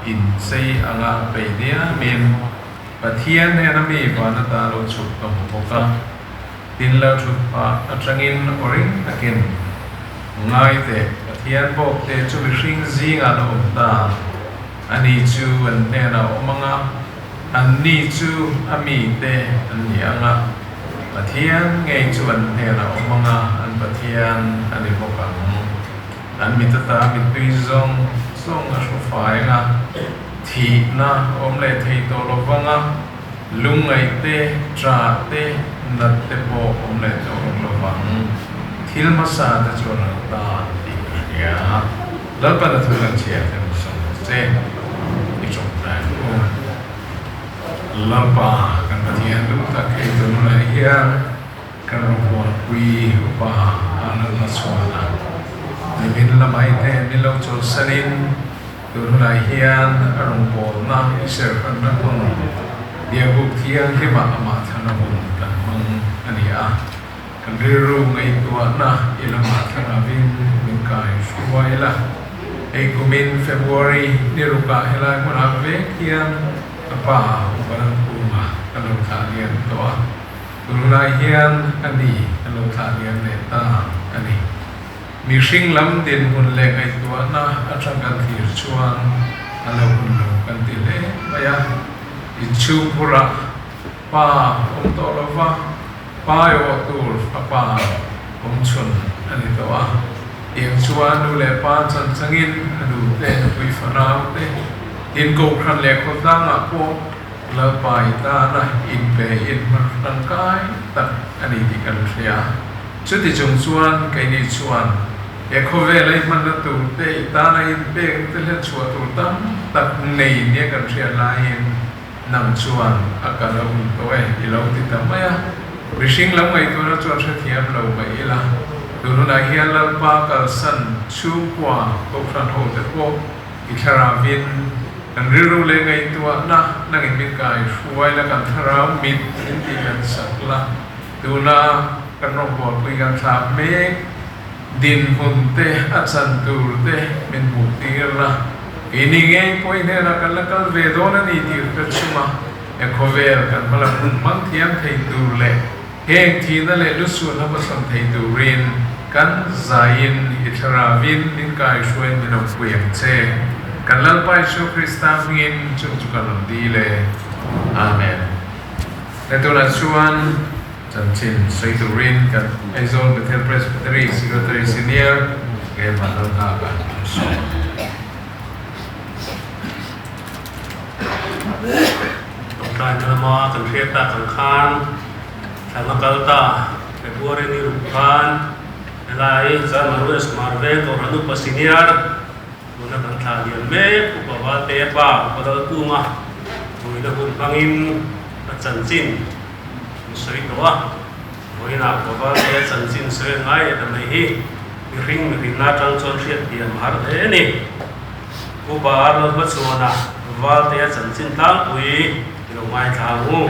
inchei anga bei diamin Pathian hnena mi van ata lo chhuk ka hmu bawk a. Tin lo thut phah atangin aw ring takin, Ngai teh, Pathian bawkte chu mihring zingah la awm ta, ani chu an hnenah a awm ang a, anni chu a mite an ni ang a, Pathian ngei chu an hnenah a awm ang a, an Pathian a ni bawk ang. An mit ata mittui zawng zawng a hru fai ang a, thihna awm leh thei tawh lo vang a, Lungngaih te, ṭah te, nat te pawh awm leh tawh reng lo vang. Thil hmasa te chu a ral ta tih ka hria. Lalpan a thu kan chhiar te min sawm ang che. I ṭawngtai ang u. Lalpa kan Pathian duh tak hei tunah hian kan rawngbawlpui upa Anand chuan a nimin lamah i hnen min lo chawlhsanin, Tun hunah hian a rawngbawlna i serhranna hmun Biakbuk Thianghlimah amah thana hun kan hmang a ni a. Kan rilru ngaihtuahna i lamah thlarauin min kai hruai la. Hei kumin February ni rukah helai hmunah vek hian ka pa Upalankunga ka lo thlah lian tawh a. Tun hunah hian a ni ka lo thlah lian leh ta a ni. Mihring lam dinhmun leh ngaihtuahna atang kan thlir chuan a lo hun lo kan ti hle mai a. Inchhungkhurah pa awm tawh lo va, pa erawh tur fapa awm chhun a ni tawh a. Tiang chuan nu leh pa chan changin a nute, nupui fanau te, tin kohhran leh khawtlangah pawh Lalpa i tana inpe inhman tangkai tak a ni tih kan hria. Chuti chung chuan keini chuan he khawvela i hmanna tur te, i tana inpekna te hlen chhuah tur tam tak nei nia kan hriat laiin nang chuan a kal a hun tawh e i lo ti ta mai a. Mihring lo ngaihtuahna chuan hrethiam lo mai ila, tun hunah hian Lalpa kalsan chhungkua Kohhran hote pawh i thlarauin kan rilru leh ngaihtuahna nangin min kai hruai la, kan thlarau mit min tih kan sak la. Tuna kan rawngbawlpui kan thlah mek dinhmun te, a chan tur te min hmuh tir la. Keini ngei pawh i hnenah kan la kal ve dawn a ni tih hre chunga he khawvel kan hma lam hun hmang thiam thei tur leh heng thihna leh lusuhna hmachhawn thei turin kan zaiin i thlarauin min kaihruaiin min awmpui ang che. Kan Lalpa Isua Krista hmingin chung chu kan rawn dil e. Amen. He tunah chuan chanchin sawi turin kan Aizawl Bethel Presbytery Secretary Senior Rev Vanlalnghaka an sawm a. Tawngtaina lama kan hriat tak ang khan thla kal ta February ni ruk khan helai Chan Marues Marve Kohhran Upa Senior tuna kan thla lian mek Upa Valte Pa Upa Lalkunga Tuina hun hmangin a chanchin an sawi tawh a, vawiinah Upa Valte chanchin sawi a ngai leh ta mai hi mihring mihrinna atang chuan hriat thiam a har hle a ni. Upa Arnold hmachhuana Valtea chanchin tlangpui i lo ngaithla ang u.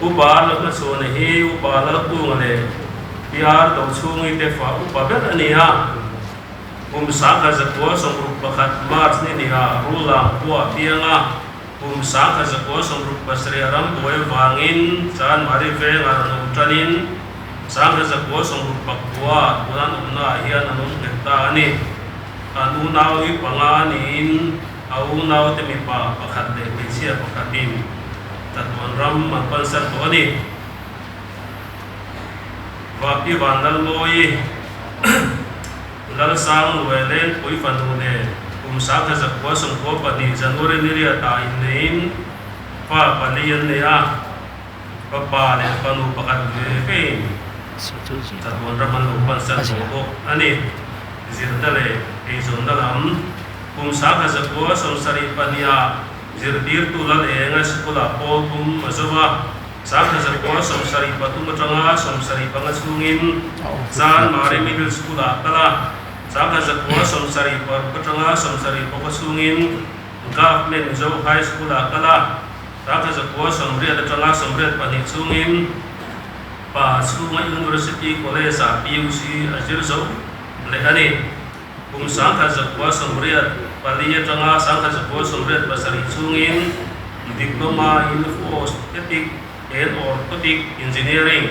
Upa Arnold hmachhuana hi Upa Lalkunga leh PR Dochhungi te fa upa ber a ni a. Kum 1961 March ni hniha Rulang khua a piang a, kum 1967 ram buai vangin Chanmari vengah rawn awm tanin 1969 tuna an awmnaah hian an awm nghet ta a ni. An unau hi panga niin a unaute mipa pakhat leh hmeichhia pakhatin chatuan ram an pansan tawh a ni. Vahpi Vanlalmawi, Lalsang Luaileng pui fanu nen kum 1992 January ni riatah inneiin fa pali an nei a, fapa leh fanu pakhat ve vein chatuan ram an lo pansan tawh bawk a ni. Zirna leh eizawnna lam kum 1972 ah zirtirtu Lal Enga Sikula pawl tum a zo a. 1973 atanga 75 chhungin Chan Mari Middle School-ah a kal a, 1976 atanga 74 chhungin Government Mizo High School-ah a kal a, 1980 atanga 82 chhungin Pa Chhunga University College-ah PUC a zir zo leh a ni. Kum 1988. pali atanga 1987 chhungin Diploma in Prosthetic and Orthotic Engineering,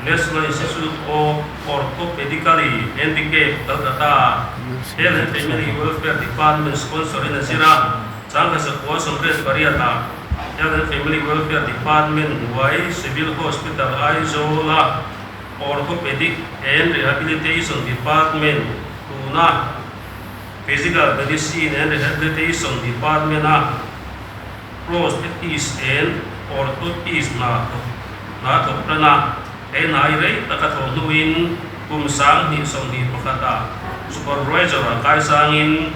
National Institute of Orthopedically Handicapped, Calcutta, Health and Family Welfare Department sponsor-in a zir a, 1988 ah Health and Family Welfare Department hnuai Civil Hospital Aizawl-a Orthopedic and Rehabilitation Department tuna Physical Medicine and Rehabilitation Department-a Prosthetist and Orthotist hna hna thawk tan a, he hnai rei taka thawh hnuin kum 2021 ah Supervisor ah kaisangin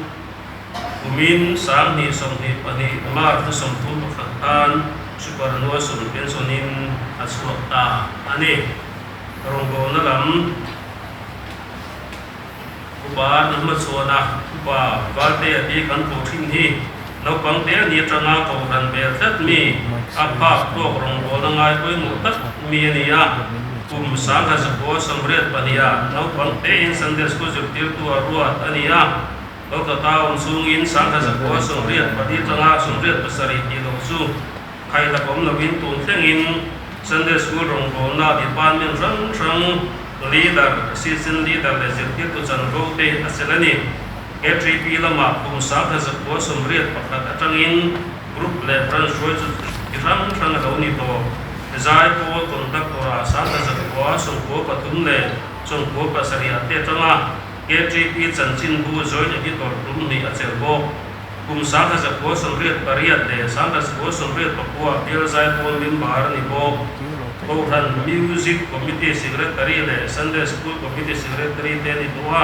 kumin 2022 March ni 31 khan Superannuation Pension in a chhuak ta a ni. Rawngbawlna lam. Upa na hmachhuana upa Valtea te kan koh thin hi naupang te ani atanga kohhran bel tlat mi, a phak tawk rawngbawlna ngai pawimawh tak mi a ni a. Kum 1982 ah naupang tein Sunday School zirtirtu a ruat a ni a. Kolkata awm chhungin 1984 atanga 87 tih loh chu Khailak awm loin tun thlengin Sunday School rawngbawlna department hrang hrang leader, assistant leader leh zirtirtu chanvo te a sel a ni. K3P lamah kum 1981 atangin group leh branch hruai chu chi hrang hrang a lo ni tawh. Zaipawl conductor-ah 1993 leh 97 ah te atanga K3P chanchinbu joint editor tum nih a chelh bawk. Kum 1988 leh 1989 bial Zaipawl member a ni bawk. Kohhran Music Committee Secretary leh Sunday School Committee Secretary te a ni tawh a.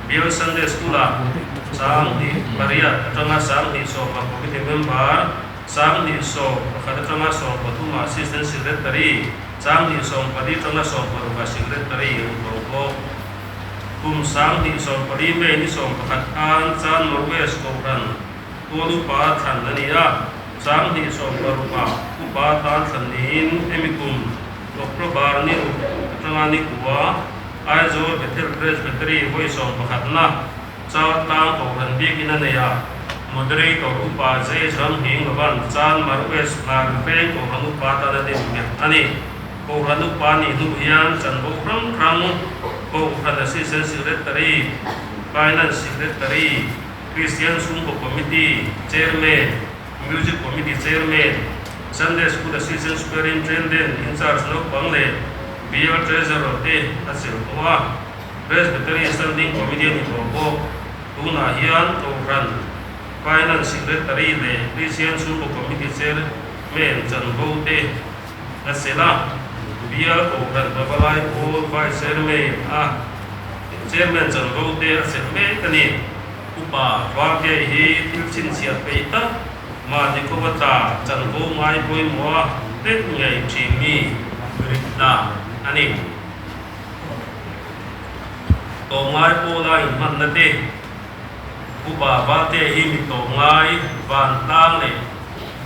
Bial Sunday School-ah 2008 atanga 2010 Committee member, 2011 atanga 13 Assistant Secretary, 2014 atanga 16 Secretary a ni tawh bawk. Kum 2014 May ni 11 khan Chan West Kohhran tual upa thlan a ni a, 2016 ah upa tan thlan niin hemi kum October ni ruk atanga ni kua Aizawl Bethel Presbytery vawi sawmpakhatna Chaltlang Kohhran biakin a nei a, Moderator Upa J Ramhing Lovan Chan West Hnar Veng Kohhran upa tan a din nghet a ni. Kohhran upa nih hnu hian chanvo hrang hrang Kohhran Assistant Secretary, Finance Secretary, Kristian Chhungkaw Committee Chairman, Music Committee Chairman, Sunday School Assistant Superintendent in Charge naupang leh Bial Treasurer te a chelh tawh a. Presbytery Standing Committee a ni tawh bawk. Tunah hian Kohhran Finance Secretary leh Kristian Chhungkaw Committee Chairman chanvo te A sel a, bial kohhran pavalai pawl Vice Chairman a Chairman chanvo te a chelh mek a ni. Upa Varkey hi thil chhinchhiah peih tak mahni kawng a tla chanvo ngai pawimawh a hlet ngei thin mi ritna a ni. Tawng ngai pawla inhmanna te Upa Varkey hi mi tawng ngai vantlang leh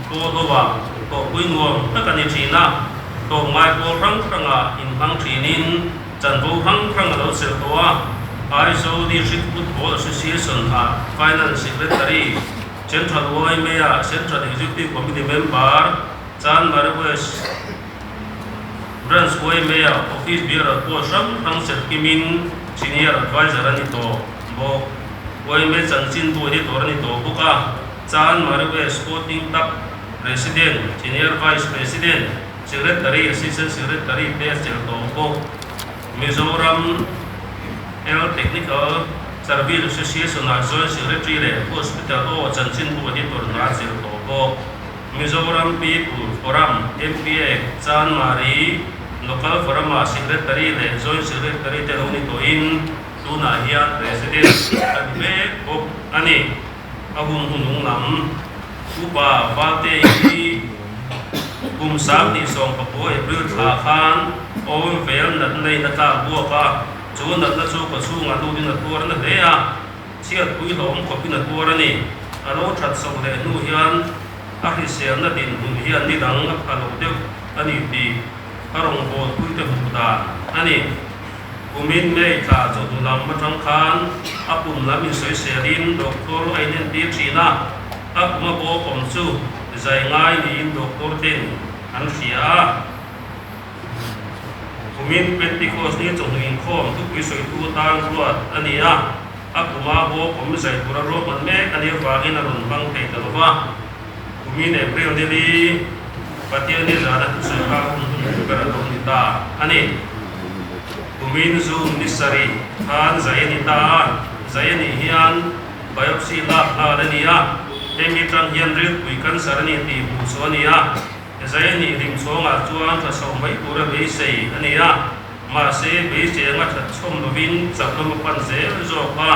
Pawlho-ah tawhpui nuam tak a ni thin a, tlawmngai pawl hrang hrangah inhmang thinin chanvo hrang hrang a lo chelh tawh a. Aizawl District Football Association-ah Finance Secretary, Central YMA-ah Central Executive Committee member, Chanmari West Branch YMA-ah Office Bearer post hrang hrang chelh kimin Senior Adviser a ni tawh bawk. YMA chanchinbu editor a ni tawh bawk a. Chan Mariwe Sporting Club President, Senior Vice President, Secretary, Assistant Secretary te a chelh tawh bawk. Mizoram Health Technical Service Association-ah Joint Secretary leh Hospital aw chanchinbu editor hna a chelh tawh bawk. Mizoram People Forum, MPF, Chan Mari Local Forum-ah Secretary leh Joint Secretary te lo ni tawhin tunah hian President a ni mek bawk a ni. A hun hunung lam Upa Valte hi kum 2019 April thla khan awm vel natna in a tlak buak a, chu natna chu ka chhungah lutin a tuar na hle a, chhiatpui hlawm khawpin a tuar a ni. A lo that chhoh leh hnu hian a hriselna dinhmun hian ni dang a pha lo deuh a ni tih a rawngbawlpuite hmuh dan a ni. Kumin May thla chawhnu lam atang khan a pum lam insawiselin doctor a inentir thin a, a pum a bawk awm chu zai ngai niin doctor ten an hria a. Kumin Pentecost ni chawhnu inkhawm thupui sawitu atan ruat a ni a, a puma bawk awm zai tura ruahman mek a nih avangin a rawn hmang thei ta lo va. Kumin April ni li Pathian ni zana thusawi kha hun hun ber a lo ni ta a ni. Kumin June ni sarih khan zai a ni ta a, zai a nih hian biopsy lak nghal a ni a, hemi tang hian rilpui cancer a ni tih hmuh chu a ni a, zai a nih rim chhawngah chuan tha chhoh mai tura beisei a ni a, mahse beisei anga that chhawm lovin chak lam a pan zel zawk a.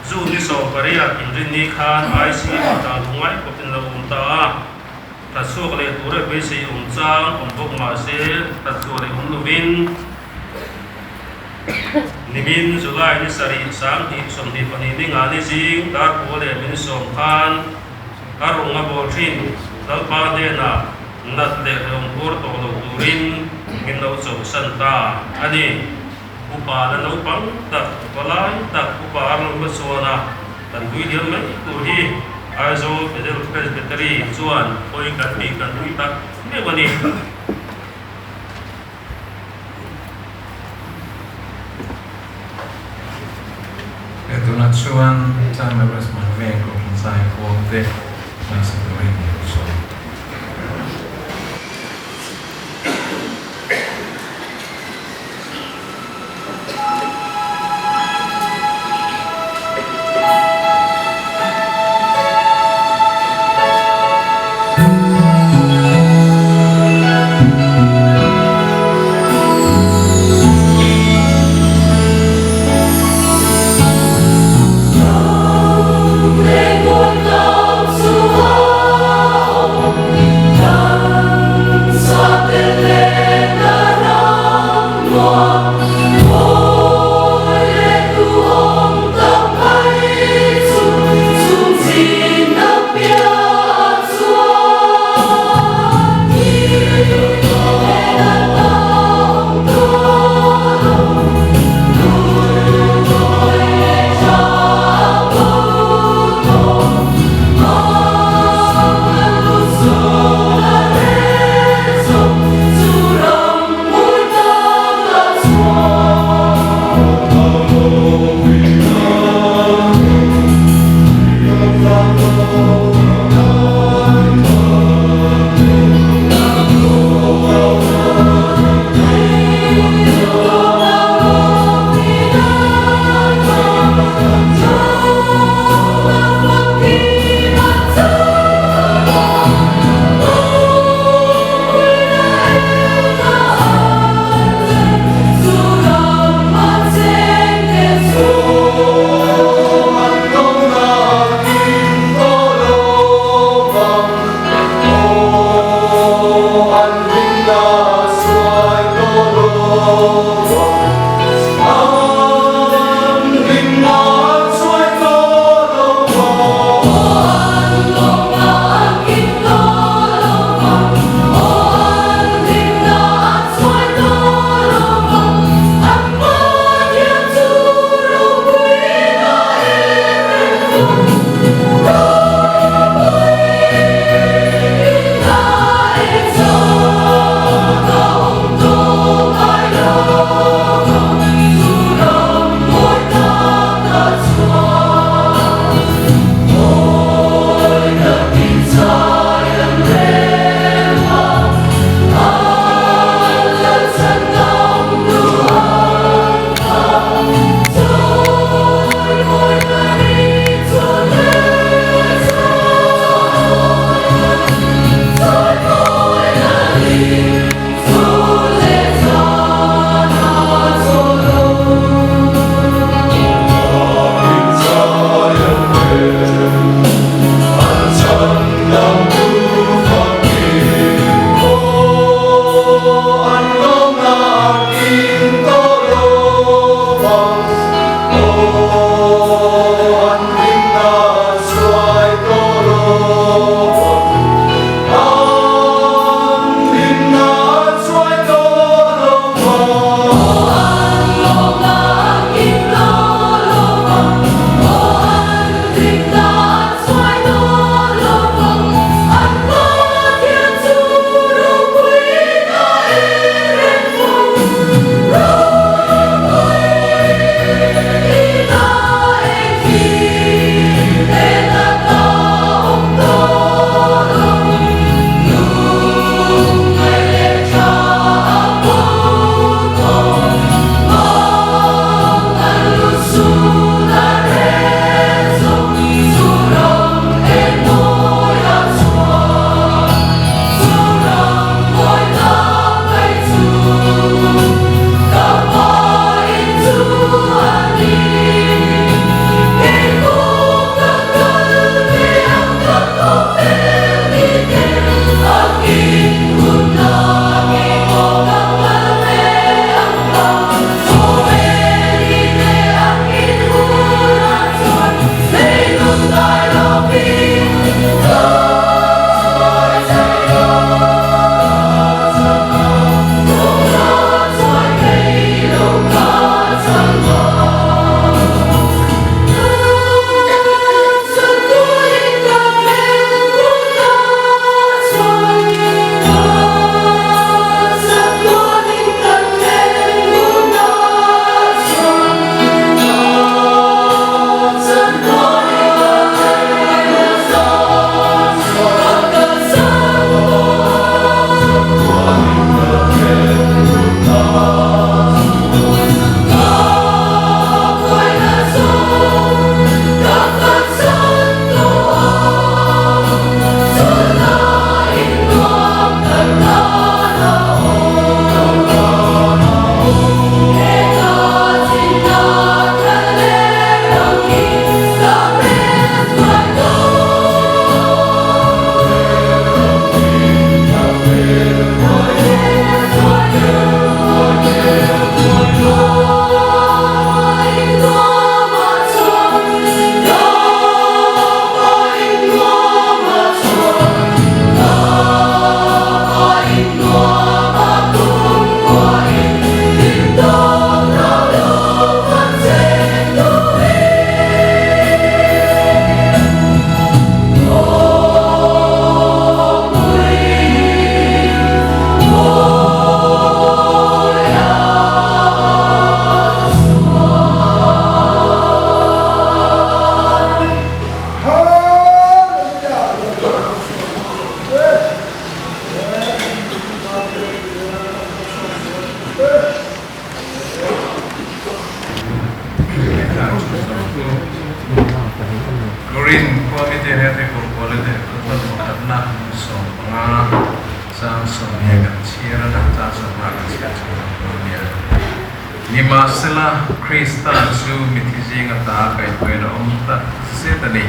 June ni 18 inrinni khan ICU tang lu ngai khawpin lo awm ta a, tha chhuak leh tura beisei awm chang awm bawk mah se tha chhuah leh awm lovin nimin July ni sarih 2022 ni nga ni zing dar pawl leh min sawm khan a rawng a bawl thin Lalpa hnenah nat leh hlawm tuar tawh lo turin min lo chauhsan ta a ni. Upa la naupang tak, palai tak upa a rawn hma chuan a, kan vui liam mai tur hi Aizawl Federal Presbytery chuan hawi kan tih kan ui tak meuh a ni. He tunah chuan China West Marveng Kohhran Zai Kawng te hmasa turin min sawi. ta chu zawng chu Korin khua mite leh te Kawrkuala te Pathian pakhatna 15 chang sawmhnih kan chhiar a, chang 15 kan chhiar chu zawng tur a nia. Nimahsela, Krista chu mithi zinga ta kaihhruain a awm tak zet a ni.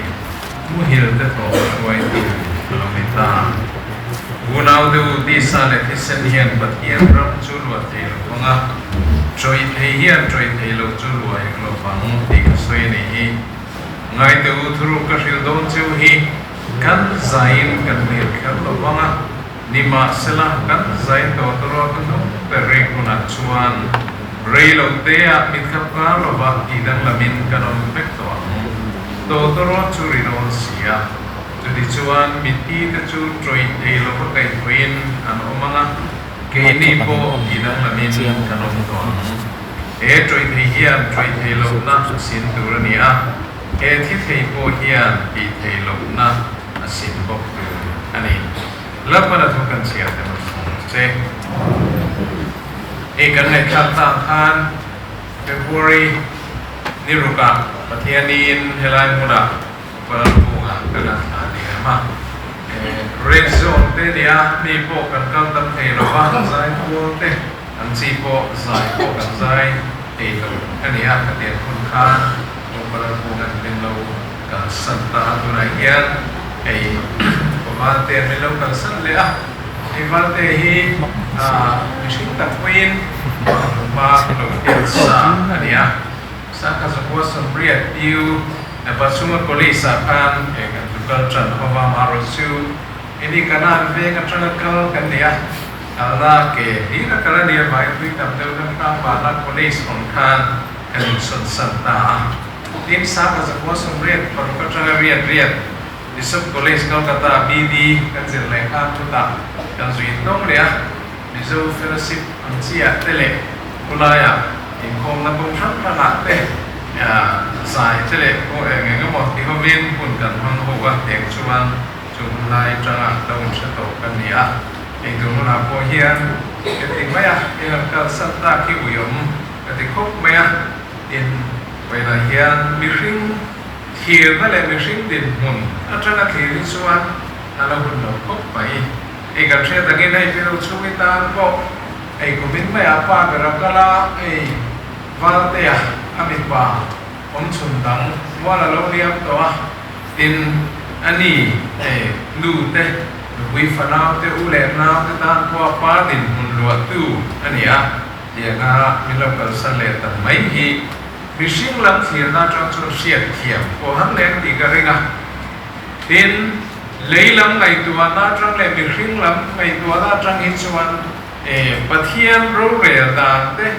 Muhil te thawh hruaitu a lo ni ta. Unau deuh tisa leh thisen hian Pathian ram chu luah thei lo vang a, ṭawih thei hian ṭawih thei lo chu luah hek lo vang tih ka sawi a nih hi. Ngai teh u, thuruk ka hrilh dawn cheu hi kan zaiin kan hmel kher lo vang a, nimahsela kan zain tawh tawrh ka hnung ber reng hunah chuan rei lo teah mitkhap kar lova tih danglamin kan awm vek tawh ang. Tawtawrawt chu ri dawn si a, chutichuan mithi te chu ṭawih thei lova kaihthawhin an awm ang a, keini pawh tih danglamin kan awm tawh ang. He ṭawih thei hian ṭawih thei lohna a sin tur a ni a, he thi thei pawh hian tih theih lohna a sin bawk tur a ni. Lalpan a thu kan chhiar te rawn sawi ang che. Hei kan ngaihthlak tak khan February ni rukah Pathianin helai hmunah Kuala Lumpur-ah kan han thlah ni em a. Red zone te nia mi pawh kan kal tam thei lo va, zai kual te an chi pawh zai pawh kan zai thei lo a ni a, khatiang hun khan Kuala Lumpur an min lo kalsan ta a, tunah hian hei Valte an min lo kalsan leh a, hei Valte hi mihring tak pawhin hma lo hriat sa a ni a, Sangha Zakua Sawmriat Piu Nepachunga College ah khan kan zu kal tan ho va, amaherawh chu ini Kanan veng atanga kal kan ni a, kalna ke hlir a kal a ni avangin tui tam deuh na Hrangvana College awm khan kan insawnsan ta a. Tin, Sangha Zakua 86 atanga riat riat Bishop College Kolkata BD kan zir leh khan chutah kan zu intawng leh a, Mizo Fellowship ang chiah te leh khulaiah inkhawmna kawng hrang hrangah te zai te leh khaw eng eng emaw ti hovin hun kan hmang ho a, tiang chuan chu hun lai atanga lo inhre tawh kan ni a, eitur hunah pawh hian ka ti mai a, heng an kalsan tak hi uiawm ka ti khawp mai a, tin, vawiinah hian mihring Thirna leh mihring dinhmun atanga thlir hi chuan a lo hun lo khawp mai. Ei kan hriat angin hei Pilo chhungi tan pawh ei kumin maiah pa ber a kal a, ei Valtea a mipa awm chhun dang mual a lo liam tawh a, tin a ni ei nu te nupui fanau te u leh nau te tan pawh a pa dinhmun luahtu a ni a, tianga min lo kalsan leh ta mai hi. Mihring lam thlirna atang chuan hriat thiam pawh han leng tih ka ring a. Tin, lei lam ngaihtuahna atang leh mihring lam ngaihtuahna atang hi chuan e Pathian rorel dan te,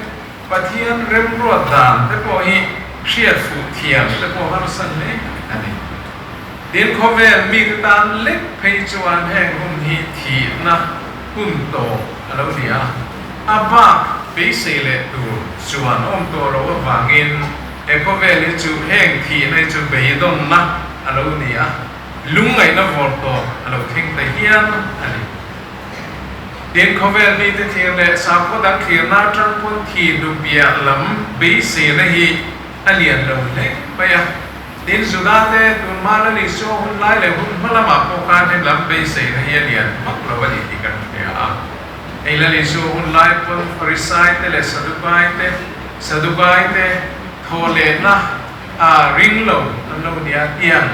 Pathian remruat dan te pawh hi hriat fuh thiam te pawh harsa hle a ni. Tin, khawvel mite tan lek phei chuan heng hun hi thihna hun tawp a lo ni a. A bak beisei leh tur chuan awm tawh loh avangin he khawvel hi chu heng thihna hi chu beidawnna a lo ni a, lungngaihna vawr tawp a lo thleng ta hial a ni. Tin, khawvel mite thlir leh sakhaw dang thlirna atang pawn thi hnupiah lam beiseina hi a lian lo hle mai a. Tin, Juda-te tun hma la Isua hun lai leh hun hma lamah pawh khan he lam beiseina hi a lian vak lo a ni tih kan hria a. Hei la Isua hun lai pawn Farisai te leh Sadukai te, Sadukai te thaw lehna a ring lo an lo nia tiang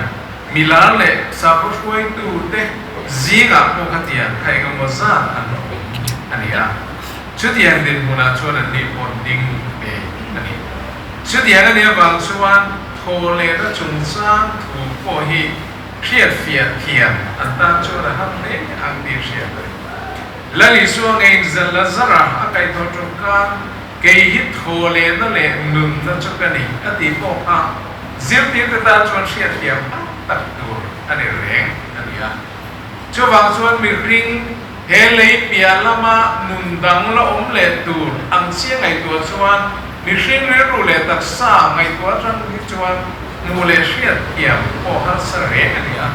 milar leh sakhaw hruaitu te zingah pawh kha tiang kha eng emaw zat an awm a ni a. Chutiang dinhmunah chuan an nih pawn ding ve a ni. Chutiang a nih avang chuan thaw lehna chungchang thu pawh hi hriatfiah thiam an tan chuan a har hle ang tih hriat a ni. Lal Isua ngeiin zan la zar a, a kaihthawh ṭawm khan, Kei hi thaw lehna leh nunna chu ka ni, a tih pawh kha zirtirte tan chuan hriatthiam tak tak tur a ni reng a ni a. Chuvang chuan mihring he lei piah lama nun dang la awm leh tur ang chiah ngaihtuah chuan mihring rilru leh taksa ngaihtuah atang hi chuan hmuh leh hriatthiam pawh harsa reng a ni a.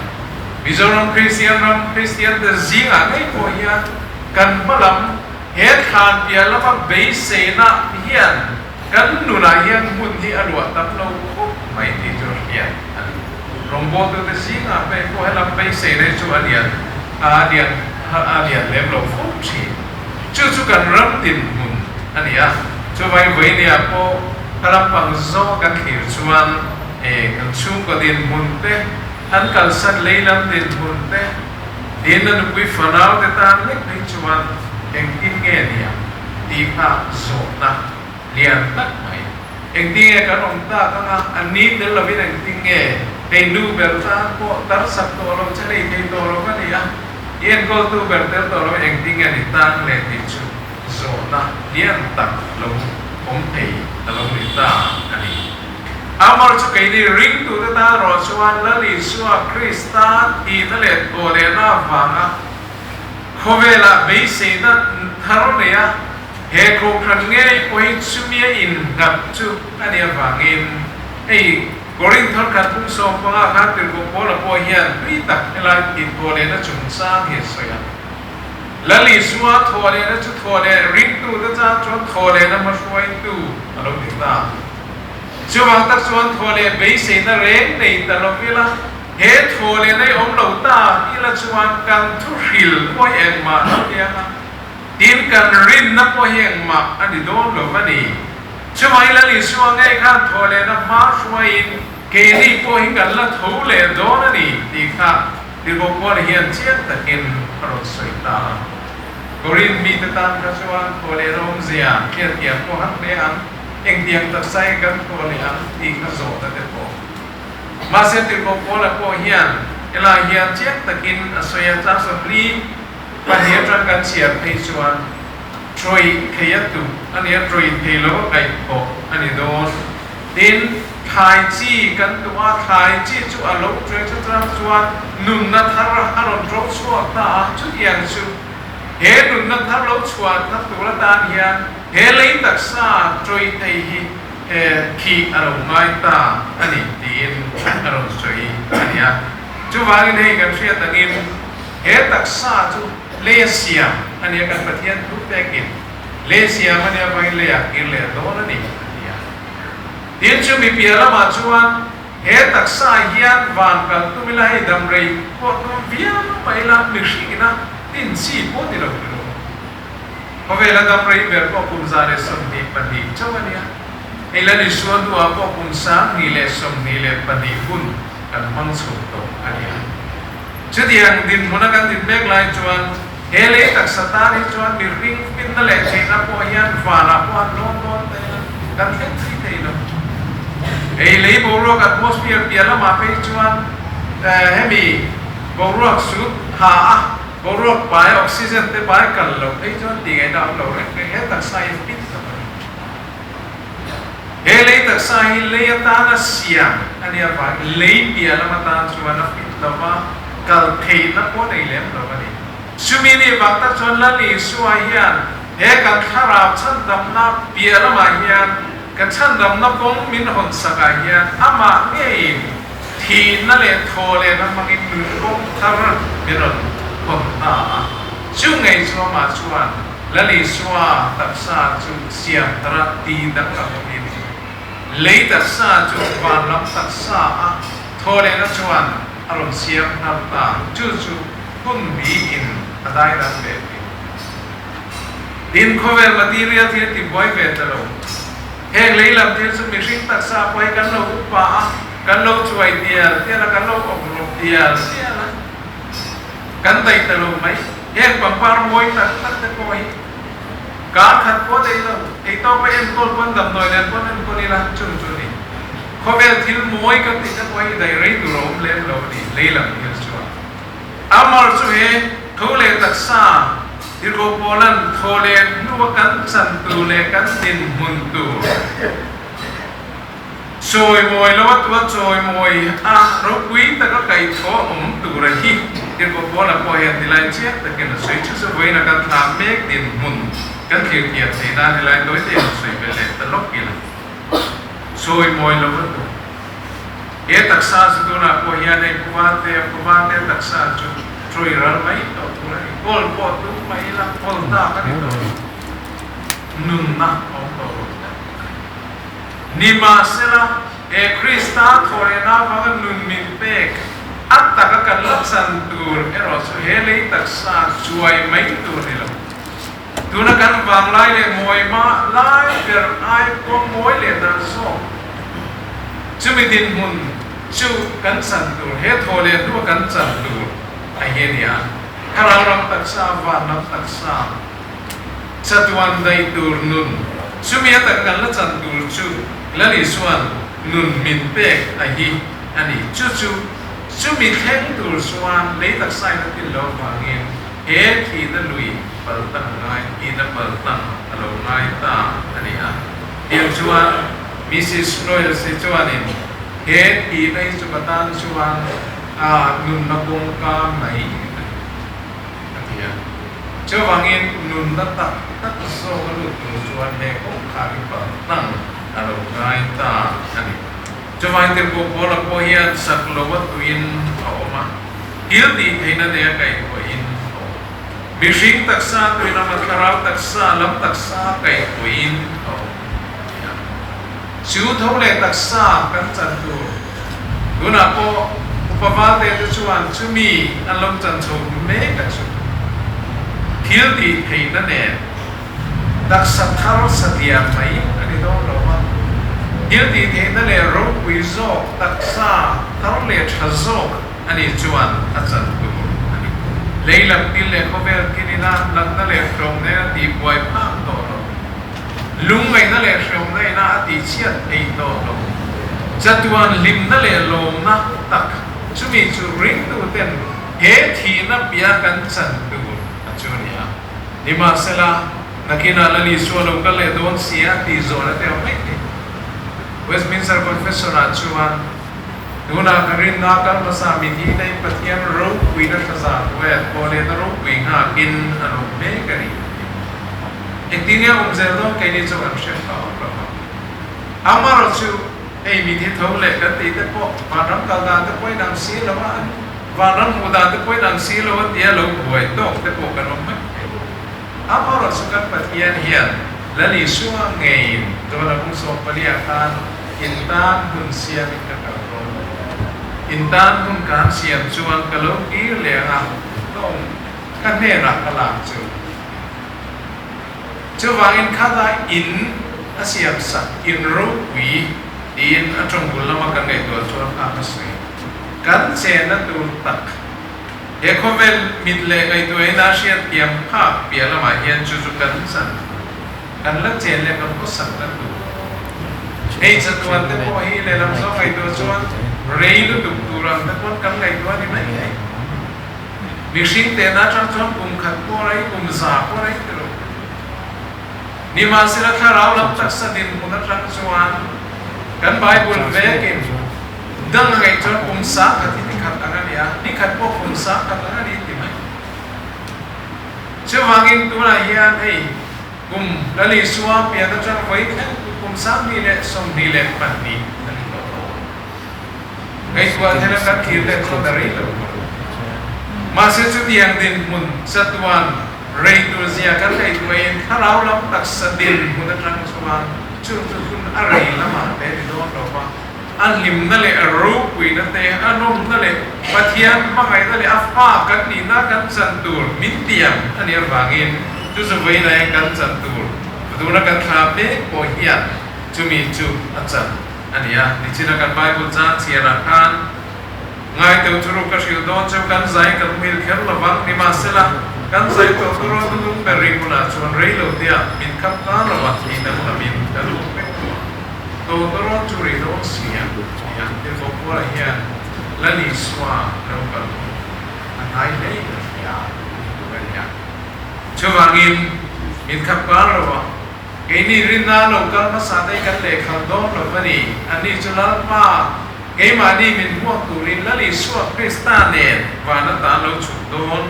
Mizoram Kristian ram Kristian te zingah ngei pawh hian kan hma lam he thlan piah lama beiseina hian Kan nunah hian hmun hi a luah tam lo khawp mai tih chu hriat a ni. Rawngbawltute zingah pek pawh helam beiseina hi chu a lian a lian a lian lem lo fo thin. Chu chu kan ram dinhmun a ni a, chuvangin vawinia pawh ka lampang zawng kan thlir chuan e kan chhungkaw dinhmun te, an kalsan lei lam dinhmun te, tin a nupui fanau te tan lek phei chuan engtin nge nia tih kha zawhna lian tak mai. Engtin nge kan awm tak anga an ni tel lovin engtin nge hei nu ber tan pawh tar sak tawh lo che lei thei tawh lo a ni a, i enkawltu ber tel tawh lo engtin nge ni tan le tih chu zawhna lian tak lo awm thei a lo ni ta a ni. Amar chu keini ringtute tan rawh chuan Lal Isua Krista thihna leh thawhlehna avanga khawvelah beiseina thar neia He kohhran ngei pawh hi chumi a innghat chu a nih avangin hei Korinth khat pung 15 khan Tirhkoh Paula pawh hian tui tak helai thinthawhlehna chungchang hi a sawi a. Lal Isua thawhlehna chu thawhleh ringtute tan chuan thawhlehna hmahruaitu a lo ni ta. Chuvang tak chuan thawhleh beiseina reng nei ta lo ila he thawhlehna hi awm lo ta ila chuan kan thuhril pawh hi engmah lo nia a. Tin, kan rinna pawh hi engmah a ni dawn lo a ni. Chumai Lal Isua ngei khan thaw lehna hma hruaiin keini pawh hi kan la tho leh dawn a ni tih kha Tirhkoh hian chiang takin a rawn sawi ta a. Korinth mite tan kha chuan thaw lehna awmzia hriatthiam pawh han hle ang, engtiang taksa hi kan thaw leh ang tih kha zawhna te pawh. Mahse Tirhkoh Paula pawh hian helai hian chiang takin a sawi a, chang 40 atang kan chhiar phei chuan tawih thei a tuh a ni a, tawih thei lo a kaih pawh a ni dawn. Tin, thlai chi kan tuh a, thlai chi chu a lo tawih chu chang chuan nunna thar a rawn ṭo chhuak ta a, chutiang chu he nunna thar lo chhuah thar tur atan hian he lei taksa tawih thei hi thih a lo ngai ta a ni tiin a rawn sawi a ni a. Chuvangin hei kan hriat angin he taksa chu lei a siam a nia, kan Pathian thu pekin lei siam a nia avangin lei ah kir leh dawn a ni a ti a. Tin, chu mi piah lamah chuan he taksa hian van kal tum ila hei dam rei pawh tum viau mai ila mihringina tin chi pawh ni lo tilo. Khawvela dam rei ber pawh kum 122 chauh a nia. Hei Lal Isua hnuah pawh kum 1022 hun kan hmang chho tawh a nia. Chutiang dinhmuna kan din mek lai chuan he lei taksa tan hi chuan mihring finna leh theihna pawh hian vanah pawh an lawm dawn thei a, kan thleng thei thei lo. Hei lei boruak atmosphere piah lamah phei chuan hemi boruak sut ha a, boruak pai oxygen te pai kal lo phei chuan tih ngaihna a awm lo reng reng. He taksa hi fit tak a ni. He lei taksa hi lei atana siam a nih avangin lei piah lam atan chuan a fit lo va, kal theihna pawh nei lem lo a ni. Chumi nih vang tak chuan Lal Isua hian he kan thlarau chhandamna piah lamah hian kan chhandamna kawng min hawn sakah hian amah ngeiin thihna leh thawhlehna hmangin nun kawng thar min rawn hawn ta a. Chu ngei chu amah chuan Lal Isua taksa chu siam thara ti danglam awmin, lei taksa chu van lam taksa a thawhlehna chuan a rawn siam thar ta. Chu chu hun bi in a daidan ve thin. Tin, khawvel material thil ti buai ve ta lo. Heng lei lam thil chu mihring taksa pawh hi kan lo upa a, kan lo chuai tial tial a, kan lo awk rawp tial tial a. Kan daih ta lo mai. Heng pangpar mawi tak tak te pawh hi kar khat pawh daih lo, ei tawk a enkawl pawn damdawi nen pawn enkawl ila chung chu a ni. Khawvel thil mawi kan tih te pawh hi daih rei tur a awm lem lo a ni, lei lam thil chuan. Amar chu he tho leh taksa Tirhkoh Paula'n thaw leh hnua kan chan tur leh kan dinhmun tur, Chawi mawi lo a tua chawi mawi a ropui taka kaihthawh awm tur a hi Tirhkoh Paula pawh hian tilai chiang takin a sawi. Chu chu vawiin a kan thlah mek dinhmun kan thlir thiam theih nan helai tawi te in sawi ve leh ta lawk ila. Chawi mawi lo a tu he taksa chu tunah pawh hian hei Pu Vante Pu Vante taksa chu chawi ral mai tawh tur a ni. Kawl pawh tum mai ila kawl tak a ni tawh. Nunna awm tawh lo. Nimahsela, he Krista thawhlehna avanga nun min pek a taka kan la chan tur erawh chu he lei taksa chuai mai tur ni lo. Tuna kan vanglai leh mawima lai ber ai pawh mawi leh dan zawk. Chumi dinhmun chu kan chan tur, he thawhleh hnua kan chan tur a hi a ni a. Thlarau ram taksa, van ram taksa, chatuan daih tur nun, chumi ataka kan la chan tur chu Lal Isua'n nun min pek a hi a ni. Chu chu chumi thleng tur chuan lei taksa in a tlin loh avangin he thihna lui pal tang ngai, thihna pal tang a lo ngai ta a ni a. Tiang chuan Mrs. Noyes hi chuanin he thihna hi chu ka tan chuan a nunna kawngka mai a ni, a ti a. Chuvangin nunna tak tak zawk a lut tur chuan he kawngkhar hi pal tlang a lo ngai ta a ni. Chuvangin tirhkoh Paula pawh hian sak lo a tuin a awm a, thil tih theihna nei a kaihhruaiin a awm. Mihring taksa tuin ama thlarau taksa lam taksa kaihhruaiin a awm a ti a. Chu tho leh taksa kan chan tur tunah pawh upa valte te chuan chumi an lo chan chho mek a chu thil tih theihna nen taksa thar satliah mai a ni dawn lo a, thil tih theihna leh ropui zawk taksa thar leh tha zawk a nih chuan a chan tur a ni. Lei lam thil leh khawvel thilina natna leh hrehawmna a tihbuai phak tawh lo. Lungngaihna leh hrehawmna ina a tihchhiat thei tawh lo. Chatuan hlimna leh lawmna tak chumi chu ringtuten he thihna pia kan chan tur a chu a ni a. Nimahsela, nakinah Lal Isua lo kal leh dawn si a tih zawhna te a awm mai thei. Westminster Confession-ah chuan, Tunah ka rinna kal hmasa mi hi nei Pathian ropuina thlazah hnuaia thawhlehna ropui nghakin an awm mek a ni a ti. Engtin nge awm zel dawn keini chu kan hre phah awk lo a. Amaherawhchu, hei mi thi tho leh kan tih te pawh vanram kal dan te pawhin ang si lo a, vanram hmuh dan te pawhin ang si lo a tia lo buai tawk te pawh kan awm mai thei. Amaherawhchu kan Pathian hian Lal Isua ngeiin John-a bung 14 ah khan in tan hun siamin ka kal dawn. In tan hun kan siam chuan ka lo kir leh ang a, ka awm ka hnenah ka lak chu. Chuvangin khata in a siam sak in ropui tiin a tawngkul lama kan ngaihtuah chuan nghak a sawi. Kan chenna tur tak he khawvel mit leh ngaihtuahin a hriat thiam phak piah lamah hian chu chu kan chan kan la chen leh kan khawsak na tur. Hei chatuan te pawh hi lehlam zawng ngaihtuah chuan rei lutuk tur ang te pawn kan ngaihtuah a ni mai thei. Mihring tehna atang chuan kum khat pawh rei, kum za pawh rei ti lo. Nimahsela thlarau lam taksa dinhmun atang chuan kan Bible vekin dang a ngaih chuan kum 1000 hi ni khat ang a ni a, ni khat pawh kum 1000 ang a ni ti mai. Chuvangin tunah hian hei kum Lal Isua pian atang vawi thleng kum 2022 a ni tawh tho. Ngaihtuah thela kan thlir leh chuan a rei lo tur. Mahse chutiang dinhmun chatuan rei tur zia kan ngaihtuahin thlarau lam taksa dinhmun atang chuan chu chu hun a rei lamah te ni dawn lo va, a hlimna leh a ropuina te, a nawmna leh Pathian hmangaihna leh a fa kan nihna kan chan tur min tiam a nih avangin chu chu vawiin aia kan chan tur tuna kan thla mek pawh hian chumi chu a chan A ni a, nichina kan Bible chang chhiarah khan ngaiteu chu ruk ka hrilh dawn cheu kan zai kan muhil kher lovang, nimahsela kan zai tawh tur a hnung ber ri hunah chuan rei lo tia min khap ta lo a tih danglamin kan awm vek tawh ang. Tawtawrawn chu ri dawn si a ni a, Tirhkoh Paula hian Lal Isua lo kal hun a hnai hle in a hria tih tur a ni a. Chuvangin min khap kar lo a. Keini rinna lo kal hmasa te kan lehkhal dawn lo va ni. Anni chu Lalpa, keimahni min hmuak turin Lal Isua Krista nen van atan lo chhuk dawn.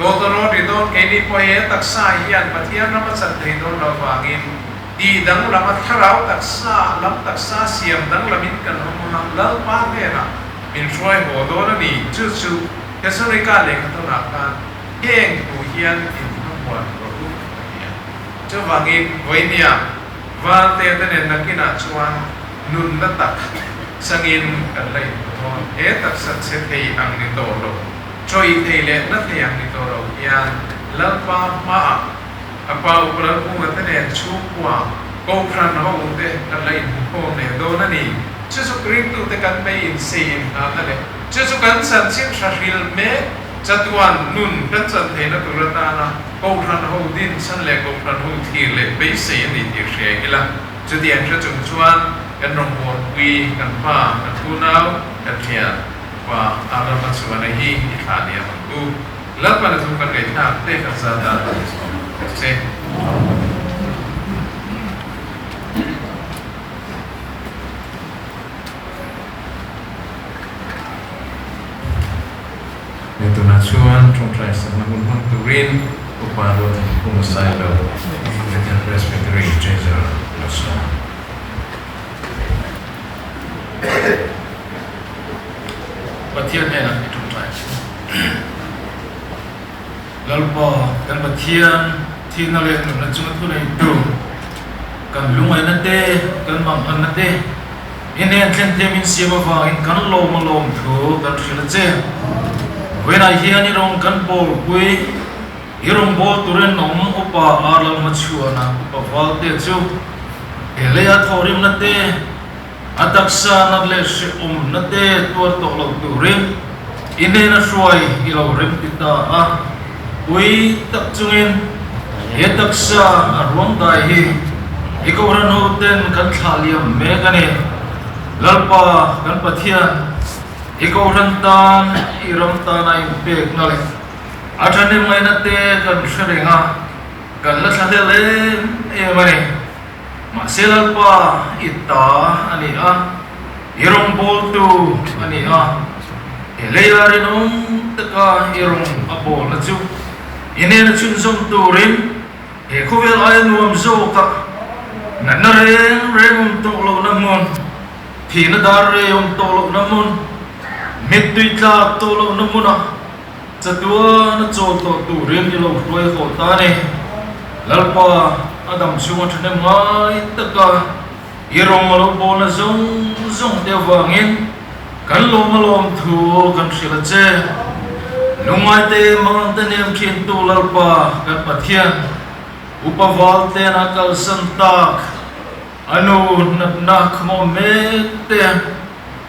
Dawtawrawn ri dawn keini pawh he taksa hian Pathian ram a chan thei dawn lo vangin tih danglam a thlarau taksa lam taksa siam danglamin kan awm ang a, Lalpa hnenah min hruai haw dawn a ni. Chu chu Thesalonika lehkhathawnah khan heng thu hian in hmamuan rawh u a ti a. Chuvangin, Vawinia, Valte te nen nakinah chuan nunna tak changin kan la inhmu dawn. He taksa chhe thei ang ni tawh lo, chawi thei leh na thei ang ni tawh lo hian Lalpa hmaah a pa Upa Lalkunga te nen chhungkua Kohhran ho te kan la inhmu khawm leh dawn a ni. Chu chu Ringtute kan bei insei inngahna leh chu chu kan chanchin hra hril mek chatuan nun kan chan theihna tur atana Kohhran ho din chhan leh Kohhran ho thlir leh beisei a ni tih hria ila. Chutiang hre chung chuan kan rawngbawlpui, kan pa, kan unau, kan thian pa Arama chuan a hi i thlah liam ang u. Lalpan a thu kan ngaihthlak te kan zat a che. Hei tunah chuan tawngtai sakna hun hmang turin Upa Ruathankhuma Sailo, Bethel Presbytery Treasurer lo sawm. Pathian hnenah i tawngtai ang. Lalpa kan Pathian thihna leh nunna chunga thuneitu kan lungaihna te, kan manghmanna te, I hnen thlen te min siam avangin kan lawm a lawm thu kan hrilh a che. Vawiinah hian i rawn kan bawlpui, i rawn bawl turin awm upa ar lo hmachhuana upa valte chu he leia thawhrimna te, a taksa nat leh hrehawmna te tuar tawh lo turin i hnena hruai i lo rem ti ta a. Pui tak chungin he taksa a ruang dai hi i Kohhran hoten kan thlah liam mek a ni. Lalpa kan Pathian, i Kohhran tan i ram tana inpekna leh a thahnem ngaihna te kan hre reng a, kan la thlahlel em em a ni. Mahse Lalpa i ta a ni a, i rawngbawltu a ni a, he leia rinawm taka i rawn a bawlna chu i hnena chhunzawm turin he khawvel aia nuam zawka natna reng reng awm tawh lohna hmun, thihna dar rei awm tawh lohna hmun, mittui tlak tawh lohna hmunah Chatuan a chawl tawh turin i lo hruai haw ta a ni. Lalpa, a dam chhung a thahnem ngai taka i rawng a lo bawlna zawng zawng te avangin kan lawm a lawm thu kan hrilh a che. Lungngaite mangangte hnem thintu Lalpa kan Pathian, Upa Valten a kalsan tak a nu natna khawmawm mek te,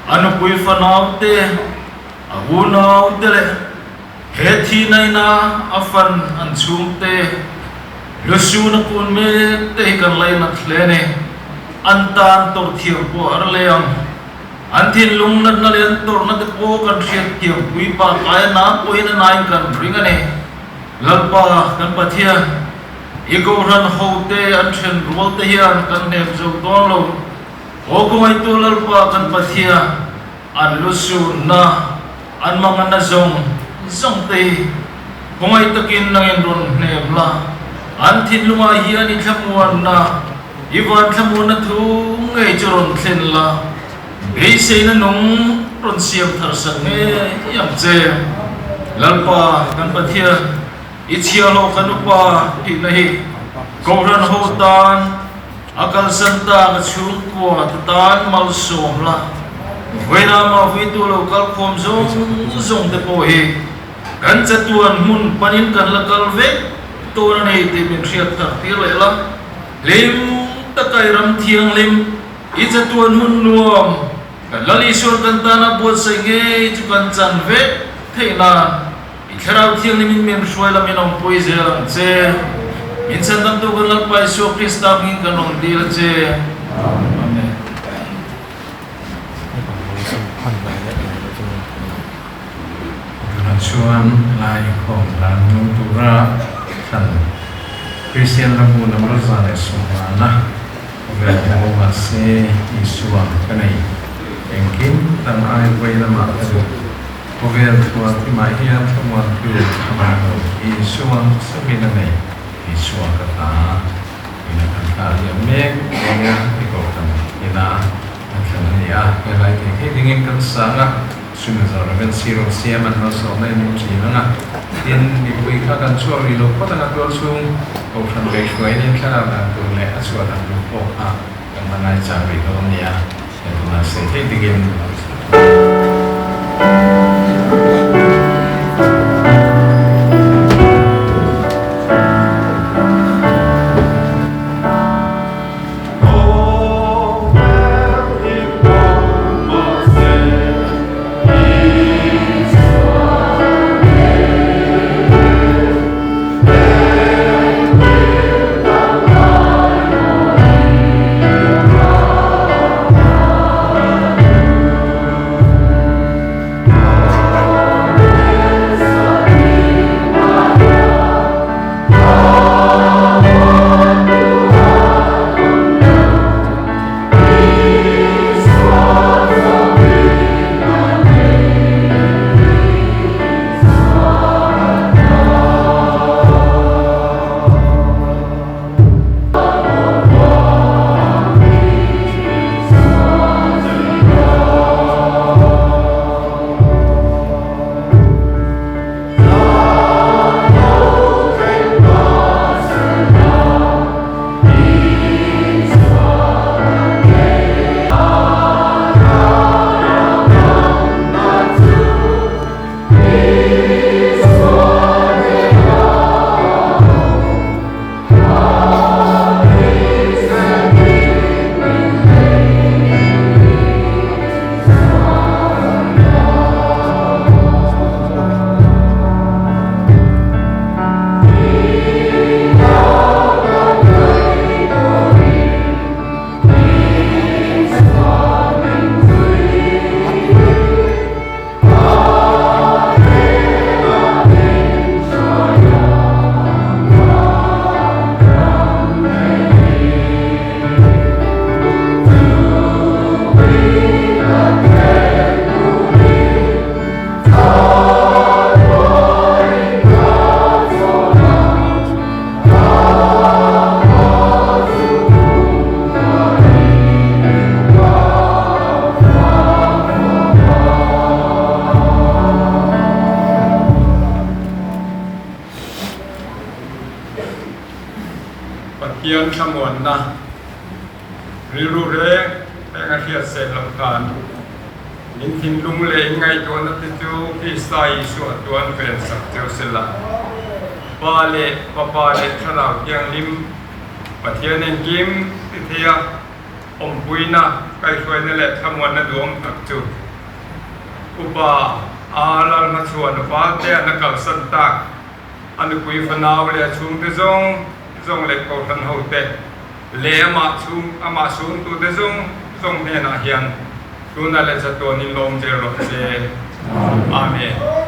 a nupui fanau te, A unaute leh he thihnaina a fan an chhungte Lusuna kun mek te hi kan lainat hle a ni. An tan tawrh thiam pawh a rle ang. An thinlung natna leh an tawrhna te pawh kan hriat thiam pui bak aia na pawhin a nain kan ring a ni. Lalpa kan Pathian, i Kohhran hote an then rual te hian kan hnem zo dawn lo. Aw kawngaitu Lalpa kan Pathian, An lu sunna, an manganna zawng zawng te hi khawngaih takin nangin rawn hnem la, an thinlungah hian i thlamuanna, i van thlamuanna thu ngei chu rawn thlen la, beiseina nung rawn siam thar sak ngei ang che. Lalpa kan Pathian, i chhiahhlawh kan upa tihna hi Kohhran ho tan, A kalsan tak a chhungkua te tan malsawm la, vawiin mah vuitu lo kal khawm zawng zawng te pawh hi kan chatuan hmun panin kan la kal vek dawn a ni tih min hriat thar tir leh la, hlim taka i ram thianghlim, i chatuan hmun nuam kan Lal Isuan kan tana buatsaih ngei chu kan chan vek theih nan. I Thlarau Thianghlim in min hruai la min awmpui zel ang che. Min chhandamtu kan Lalpa Isua Krista hmingin kan rawn dil a che. Amen. Tunah chuan lai inkhawm dan nung tura thlan Kristian lambu number 150 khawvel hmu mahse Isua ka nei engkim dang ai vawi lamah ka duh. Khawvel thuan thimah hian thlamuan tu a hmang lo Isua chauhin a nei, Isua ka ta ina kan thlah liam mek nia i kohhran ina a thlen a ni a, helai thei thei dingin kan sang a, chumi zawh Rev. Sirong Siaman malsawmna in min ṭin ang a. Tin, mipui kha kan chhuak rih lo phawt anga tual chhung Kohhran kaihhruainin thlalak dan tur leh a chhuah dan tur pawh kha kan la ngaichang rih dawn nia, he tunah sawi theih takin. Pathian thlamuanna rilru reng reng a hriat seh loh khan min thinlung leh inngaihtuahna te chu Krista Isua chuan vensak cheu sela. Pa leh Fapa leh Thlarau Thianghlim Pathian engkim ti thei a, awmpuina, kaihhruaina leh thlamuanna duhawm tak chu Upa A Lalhmachhuan Valtea na kalsan tak a nupui fanau leh a chhungte zawng zawng leh kohhran hote leh amah chhung amah chhungtute zawng zawng hnenah hian tuna leh chatuanin lawm zel rawh se. Amen.